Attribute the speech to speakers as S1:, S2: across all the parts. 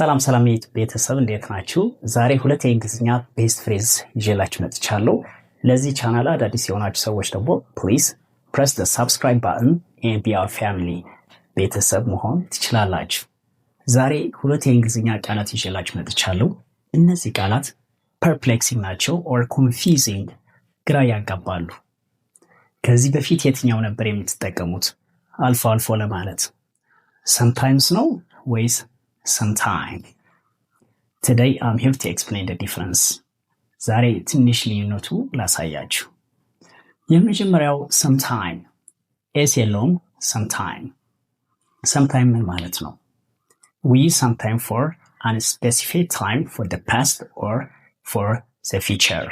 S1: ሰላም ሰላም ቤተሰብ፣ እንዴት ናችሁ? ዛሬ ሁለት የእንግሊዝኛ best phrase ይዤላችሁ መጥቻለሁ። ለዚህ ቻናል አዳዲስ የሆናችሁ ሰዎች ደግሞ please press the subscribe button and be our family፣ ቤተሰብ መሆን ትችላላችሁ። ዛሬ ሁለት የእንግሊዝኛ ቃላት ይዤላችሁ መጥቻለሁ። እነዚህ ቃላት perplexing ናቸው or confusing፣ ግራ ያጋባሉ። ከዚህ በፊት የትኛው ነበር የምትጠቀሙት? አልፎ አልፎ ለማለት sometimes ነው ወይስ sometime? Today I'm here to explain the difference። ዛሬ ትንሽ ልዩነቱ ላሳያችሁ። የመጀመሪያው sometime፣ s የለውም። Sometime፣ sometime ምን ማለት ነው? We use sometime for unspecified time for the past or for the future።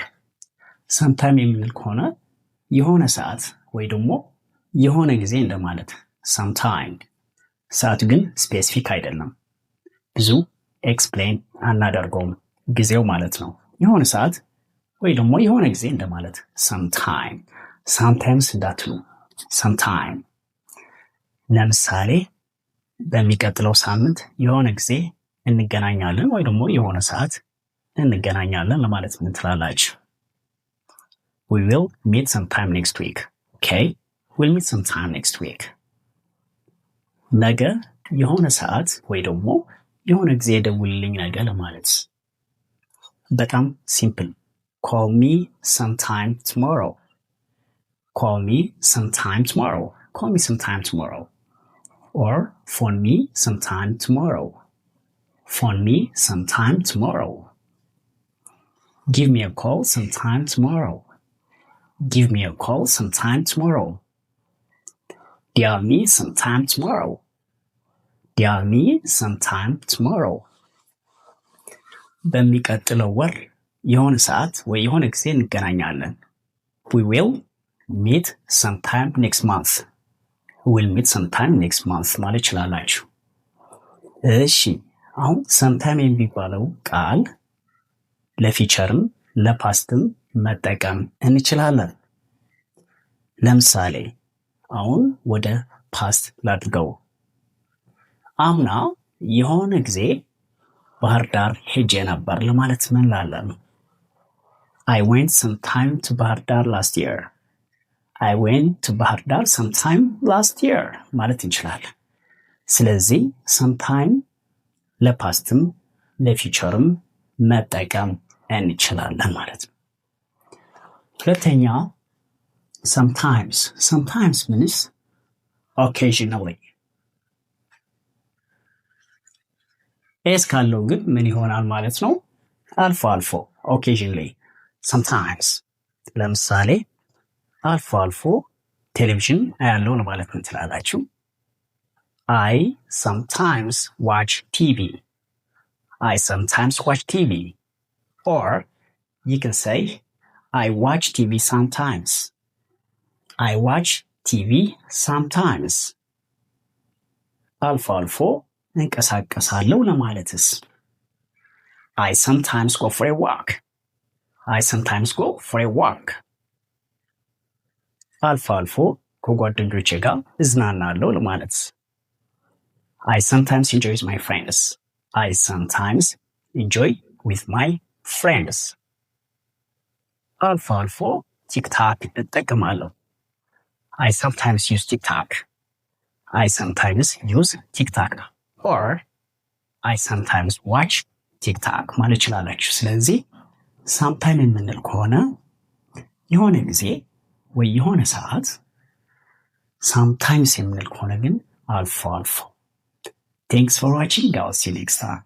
S1: Sometime የምንል ከሆነ የሆነ ሰዓት ወይ ደግሞ የሆነ ጊዜ እንደማለት sometime። ሰዓቱ ግን specific አይደለም። ብዙ explain አናደርገውም፣ ጊዜው ማለት ነው። የሆነ ሰዓት ወይ ደግሞ የሆነ ጊዜ እንደማለት sometime። Sometimes እንዳትሉ፣ sometime። ለምሳሌ በሚቀጥለው ሳምንት የሆነ ጊዜ እንገናኛለን ወይ ደግሞ የሆነ ሰዓት እንገናኛለን ለማለት ምን ትላላችሁ? We will meet sometime next week. Okay? We'll meet sometime next week. ነገ የሆነ ሰዓት ወይ ደግሞ የሆነ ጊዜ ደውልልኝ ነገ ለማለት በጣም simple። Call me sometime tomorrow. Call me sometime tomorrow. Call me sometime tomorrow. Or phone me sometime tomorrow. Phone me sometime tomorrow. Give me a call sometime tomorrow. Give me a call sometime tomorrow. Dial me sometime tomorrow. Dial me sometime tomorrow። በሚቀጥለው ወር የሆነ ሰዓት ወይ የሆነ ጊዜ እንገናኛለን። We will meet sometime next month. We'll meet sometime next month ማለት ይችላላችሁ። እሺ፣ አሁን sometime የሚባለው ቃል ለ future ም ለ past ም መጠቀም እንችላለን። ለምሳሌ አሁን ወደ past ላድርገው። አምና የሆነ ጊዜ ባህር ዳር ሄጄ ነበር ለማለት ምን እንላለን? I went sometime to ባህር ዳር last year. I went to ባህር ዳር sometime last year ማለት እንችላለን። ስለዚህ sometime ለ past ም ለ future ም መጠቀም እንችላለን ማለት ነው። ሁለተኛ sometimes። Sometimes means occasionally። S ካለው ግን ምን ይሆናል ማለት ነው? አልፎ አልፎ፣ occasionally፣ sometimes። ለምሳሌ አልፎ አልፎ ቴሌቪዥን አያለው ለማለት ምን ትላላችሁ? I sometimes watch TV. I sometimes watch TV, or you can say I watch TV sometimes. I watch TV sometimes። አልፎ አልፎ እንቀሳቀሳለሁ ለማለትስ? I sometimes go for a walk. I sometimes go for a walk። አልፎ አልፎ ከጓደኞቼ ጋር እዝናናለሁ ለማለት? I sometimes enjoy with my friends. I sometimes enjoy with my friends። አልፎ አልፎ TikTok እጠቀማለሁ። I sometimes use TikTok. I sometimes use TikTok or I sometimes watch TikTok ማለት ይችላላችሁ። ስለዚህ sometime የምንል ከሆነ የሆነ ጊዜ ወይ የሆነ ሰዓት፣ sometimes የምንል ከሆነ ግን አልፎ አልፎ። Thanks for watching. I'll see you next time.